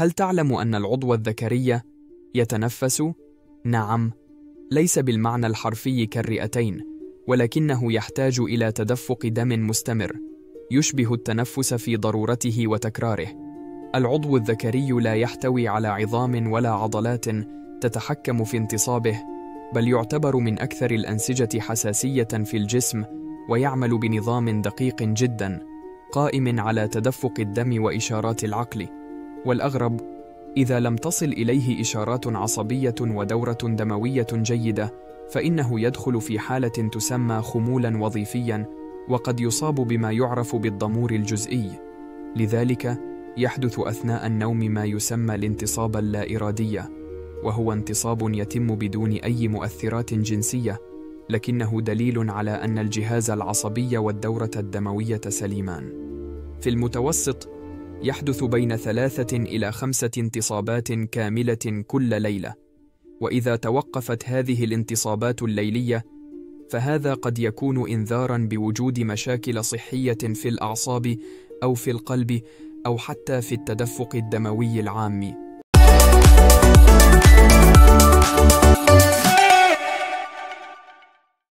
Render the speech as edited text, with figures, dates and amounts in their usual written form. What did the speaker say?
هل تعلم أن العضو الذكري يتنفس؟ نعم، ليس بالمعنى الحرفي كالرئتين، ولكنه يحتاج إلى تدفق دم مستمر يشبه التنفس في ضرورته وتكراره. العضو الذكري لا يحتوي على عظام ولا عضلات تتحكم في انتصابه، بل يعتبر من أكثر الأنسجة حساسية في الجسم، ويعمل بنظام دقيق جدا قائم على تدفق الدم وإشارات العقل. والأغرب، إذا لم تصل إليه إشارات عصبية ودورة دموية جيدة، فإنه يدخل في حالة تسمى خمولا وظيفيا، وقد يصاب بما يعرف بالضمور الجزئي. لذلك يحدث أثناء النوم ما يسمى الانتصاب اللا إرادي، وهو انتصاب يتم بدون أي مؤثرات جنسية، لكنه دليل على أن الجهاز العصبي والدورة الدموية سليمان. في المتوسط يحدث بين 3 إلى 5 انتصابات كاملة كل ليلة، وإذا توقفت هذه الانتصابات الليلية فهذا قد يكون إنذاراً بوجود مشاكل صحية في الأعصاب أو في القلب أو حتى في التدفق الدموي العام.